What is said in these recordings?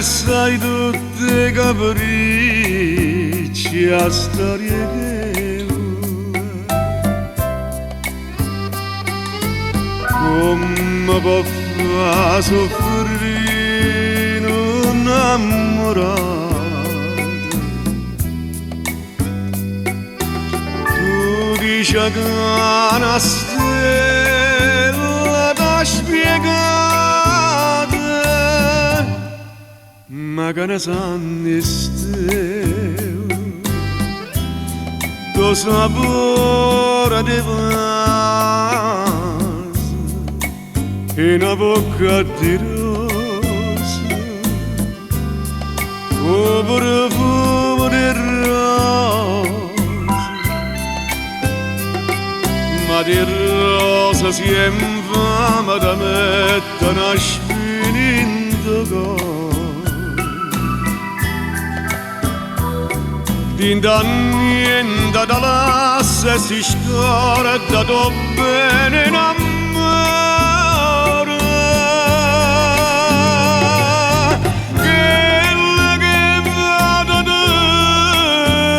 E sai tutti i capricci, 'a storia 'e chella. Comme po' fa suffrì nu 'nnammurato? Tu dice ca na stella t'ha spiegato, ma che ne sanno 'e stelle d' 'o sapore d' 'e vase 'e na vocca addirosa, 'o profumo d' 'e rose. Ma di rosa si è 'nfama te mette na spina 'int' 'o core. Dint' a niente te lassa e si scorda d' 'o bbene 'e n'ammore. Chella che vota te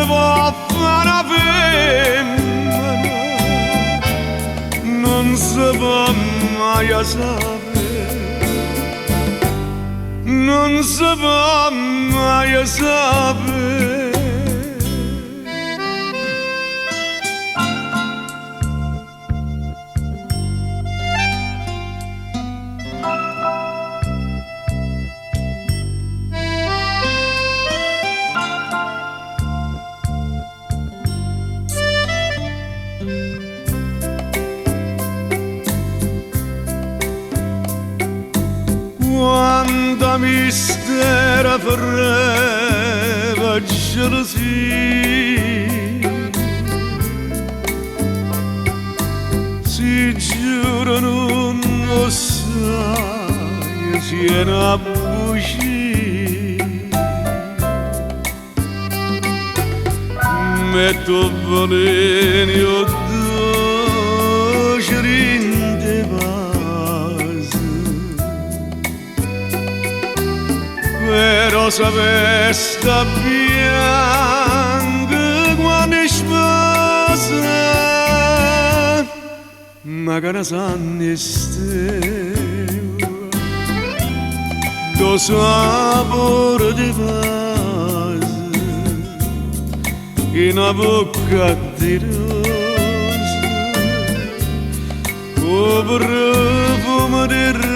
vo' fa na femmena, nun se po' maje sape', nun se po' maje sape'. Quanta mistero, freva e gelusia, si giuro nun 'o ssaje si è na bugia. Mette 'o vveleno e 'o ddoce dint' 'e vase, Però se veste bianca quann' è sposa, ma che ne sanno 'e stelle d' 'o sapore d' 'e vase 'e na vocca addirosa, 'o profumo d' 'e rose.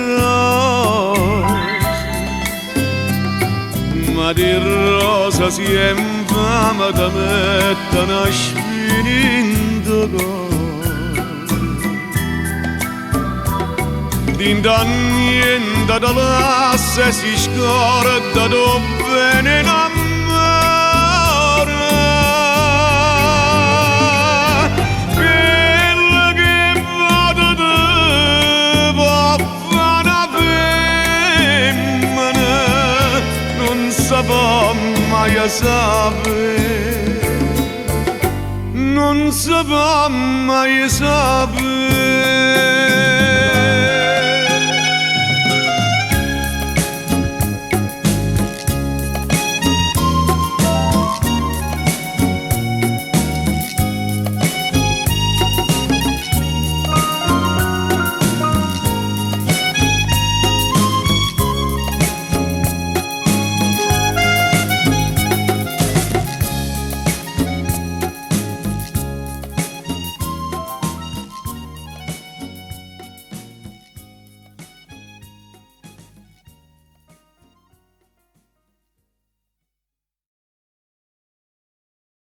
Ma di rosa si è 'nfama te mette na spina 'int' 'o core. Dint' a niente te lassa e si scorda d' 'o bbene 'e n'ammore. Chella che vota te vo' fa na femmena, nun se po' maje sape', nun se po' maje sape'.